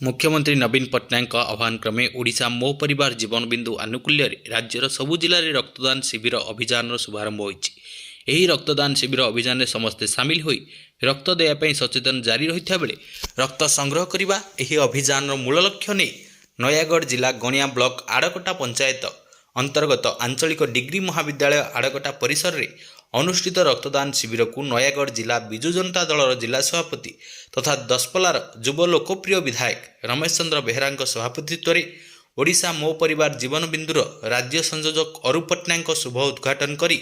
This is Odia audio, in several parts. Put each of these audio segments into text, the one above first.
ମୁଖ୍ୟମନ୍ତ୍ରୀ ନବୀନ ପଟ୍ଟନାୟକଙ୍କ ଆହ୍ୱାନ କ୍ରମେ ଓଡ଼ିଶା ମୋ ପରିବାର ଜୀବନବିନ୍ଦୁ ଆନୁକୂଲ୍ୟରେ ରାଜ୍ୟର ସବୁ ଜିଲ୍ଲାରେ ରକ୍ତଦାନ ଶିବିର ଅଭିଯାନର ଶୁଭାରମ୍ଭ ହୋଇଛି। ଏହି ରକ୍ତଦାନ ଶିବିର ଅଭିଯାନରେ ସମସ୍ତେ ସାମିଲ ହୋଇ ରକ୍ତ ଦେବା ପାଇଁ ସଚେତନ ଜାରି ରହିଥିବା ବେଳେ ରକ୍ତ ସଂଗ୍ରହ କରିବା ଏହି ଅଭିଯାନର ମୂଳ ଲକ୍ଷ୍ୟ ନେଇ ନୟାଗଡ଼ ଜିଲ୍ଲା ଗଣିଆ ବ୍ଲକ ଆଡ଼କଟା ପଞ୍ଚାୟତ ଅନ୍ତର୍ଗତ ଆଞ୍ଚଳିକ ଡିଗ୍ରୀ ମହାବିଦ୍ୟାଳୟ ଆଡ଼କଟା ପରିସରରେ ଅନୁଷ୍ଠିତ ରକ୍ତଦାନ ଶିବିରକୁ ନୟାଗଡ଼ ଜିଲ୍ଲା ବିଜୁ ଜନତା ଦଳର ଜିଲ୍ଲା ସଭାପତି ତଥା ଦଶପଲ୍ଲାର ଯୁବ ଲୋକପ୍ରିୟ ବିଧାୟକ ରମେଶ ଚନ୍ଦ୍ର ବେହେରାଙ୍କ ସଭାପତିତ୍ୱରେ ଓଡ଼ିଶା ମୋ ପରିବାର ଜୀବନ ବିନ୍ଦୁର ରାଜ୍ୟ ସଂଯୋଜକ ଅରୁପ ପଟ୍ଟନାୟକଙ୍କ ଶୁଭ ଉଦ୍ଘାଟନ କରି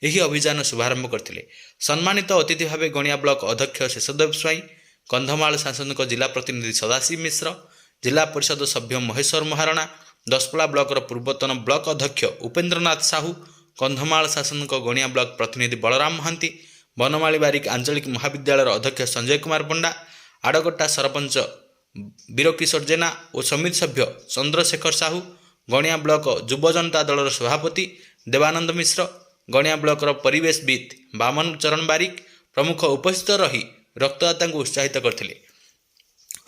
ଏହି ଅଭିଯାନ ଶୁଭାରମ୍ଭ କରିଥିଲେ। ସମ୍ମାନିତ ଅତିଥି ଭାବେ ଗଣିଆ ବ୍ଲକ ଅଧ୍ୟକ୍ଷ ଶେଷଦେବ ସ୍ୱାଇଁ, କନ୍ଧମାଳ ସାଂସଦଙ୍କ ଜିଲ୍ଲା ପ୍ରତିନିଧି ସଦାଶିବ ମିଶ୍ର, ଜିଲ୍ଲା ପରିଷଦ ସଭ୍ୟ ମହେଶ୍ୱର ମହାରଣା, ଦଶପଲ୍ଲା ବ୍ଲକର ପୂର୍ବତନ ବ୍ଲକ ଅଧ୍ୟକ୍ଷ ଉପେନ୍ଦ୍ରନାଥ ସାହୁ, କନ୍ଧମାଳ ସାଂସଦଙ୍କ ଗଣିଆ ବ୍ଲକ ପ୍ରତିନିଧି ବଳରାମ ମହାନ୍ତି, ବନମାଳୀ ବାରିକ ଆଞ୍ଚଳିକ ମହାବିଦ୍ୟାଳୟର ଅଧ୍ୟକ୍ଷ ସଞ୍ଜୟ କୁମାର ପଣ୍ଡା, ଆଡ଼କଟା ସରପଞ୍ଚ ବୀରକିଶୋର ଜେନା ଓ ସମିତି ସଭ୍ୟ ଚନ୍ଦ୍ରଶେଖର ସାହୁ, ଗଣିଆ ବ୍ଲକ ଯୁବ ଜନତା ଦଳର ସଭାପତି ଦେବାନନ୍ଦ ମିଶ୍ର, ଗଣିଆ ବ୍ଲକର ପରିବେଶବିତ୍ ବାମନ ଚରଣ ବାରିକ ପ୍ରମୁଖ ଉପସ୍ଥିତ ରହି ରକ୍ତଦାତାଙ୍କୁ ଉତ୍ସାହିତ କରିଥିଲେ।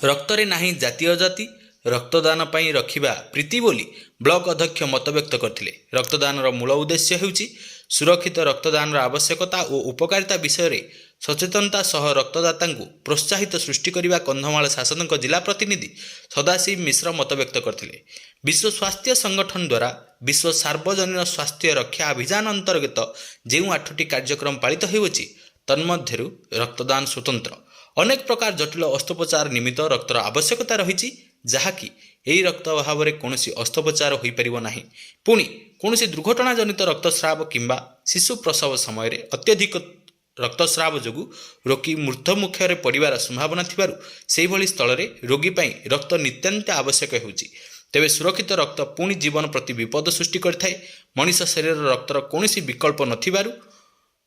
ରକ୍ତରେ ନାହିଁ ଜାତି ଅଜାତି, ରକ୍ତଦାନ ପାଇଁ ରଖିବା ପ୍ରୀତି ବୋଲି ବ୍ଲକ ଅଧ୍ୟକ୍ଷ ମତବ୍ୟକ୍ତ କରିଥିଲେ। ରକ୍ତଦାନର ମୂଳ ଉଦ୍ଦେଶ୍ୟ ହେଉଛି ସୁରକ୍ଷିତ ରକ୍ତଦାନର ଆବଶ୍ୟକତା ଓ ଉପକାରିତା ବିଷୟରେ ସଚେତନତା ସହ ରକ୍ତଦାତାଙ୍କୁ ପ୍ରୋତ୍ସାହିତ ସୃଷ୍ଟି କରିବା କନ୍ଧମାଳ ସାଂସଦଙ୍କ ଜିଲ୍ଲା ପ୍ରତିନିଧି ସଦାଶିବ ମିଶ୍ର ମତବ୍ୟକ୍ତ କରିଥିଲେ। ବିଶ୍ୱ ସ୍ୱାସ୍ଥ୍ୟ ସଂଗଠନ ଦ୍ୱାରା ବିଶ୍ୱ ସାର୍ବଜନୀନ ସ୍ୱାସ୍ଥ୍ୟ ରକ୍ଷା ଅଭିଯାନ ଅନ୍ତର୍ଗତ ଯେଉଁ ଆଠଟି କାର୍ଯ୍ୟକ୍ରମ ପାଳିତ ହେଉଅଛି, ତନ୍ମଧ୍ୟରୁ ରକ୍ତଦାନ ସ୍ୱତନ୍ତ୍ର। ଅନେକ ପ୍ରକାର ଜଟିଳ ଅସ୍ତ୍ରୋପଚାର ନିମିତ୍ତ ରକ୍ତର ଆବଶ୍ୟକତା ରହିଛି, ଯାହାକି ଏହି ରକ୍ତ ଅଭାବରେ କୌଣସି ଅସ୍ତ୍ରୋପଚାର ହୋଇପାରିବ ନାହିଁ। ପୁଣି କୌଣସି ଦୁର୍ଘଟଣାଜନିତ ରକ୍ତସ୍ରାବ କିମ୍ବା ଶିଶୁ ପ୍ରସବ ସମୟରେ ଅତ୍ୟଧିକ ରକ୍ତସ୍ରାବ ଯୋଗୁଁ ରୋଗୀ ମୃତ୍ୟୁମୁଖରେ ପଡ଼ିବାର ସମ୍ଭାବନା ଥିବାରୁ ସେହିଭଳି ସ୍ଥଳରେ ରୋଗୀ ପାଇଁ ରକ୍ତ ନିତ୍ୟାନ୍ତ ଆବଶ୍ୟକ ହେଉଛି। ତେବେ ସୁରକ୍ଷିତ ରକ୍ତ ପୁଣି ଜୀବନ ପ୍ରତି ବିପଦ ସୃଷ୍ଟି କରିଥାଏ। ମଣିଷ ଶରୀରର ରକ୍ତର କୌଣସି ବିକଳ୍ପ ନଥିବାରୁ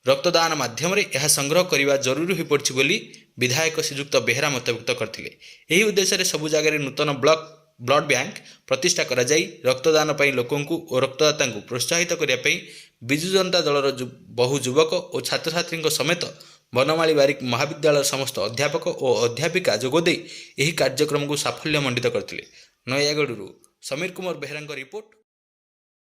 ରକ୍ତଦାନ ମାଧ୍ୟମରେ ଏହା ସଂଗ୍ରହ କରିବା ଜରୁରୀ ହୋଇପଡ଼ିଛି ବୋଲି ବିଧାୟକ ଶ୍ରୀଯୁକ୍ତ ବେହେରା ମତବ୍ୟକ୍ତ କରିଥିଲେ। ଏହି ଉଦ୍ଦେଶ୍ୟରେ ସବୁ ଜାଗାରେ ନୂତନ ବ୍ଲଡ୍ ବ୍ୟାଙ୍କ ପ୍ରତିଷ୍ଠା କରାଯାଇ ରକ୍ତଦାନ ପାଇଁ ଲୋକଙ୍କୁ ଓ ରକ୍ତଦାତାଙ୍କୁ ପ୍ରୋତ୍ସାହିତ କରିବା ପାଇଁ ବିଜୁ ଜନତା ଦଳର ବହୁ ଯୁବକ ଓ ଛାତ୍ରଛାତ୍ରୀଙ୍କ ସମେତ ବନମାଳୀ ବାରିକ ମହାବିଦ୍ୟାଳୟର ସମସ୍ତ ଅଧ୍ୟାପକ ଓ ଅଧ୍ୟାପିକା ଯୋଗଦେଇ ଏହି କାର୍ଯ୍ୟକ୍ରମକୁ ସାଫଲ୍ୟ ମଣ୍ଡିତ କରିଥିଲେ। ନୟାଗଡ଼ରୁ ସମୀର କୁମାର ବେହେରାଙ୍କ ରିପୋର୍ଟ,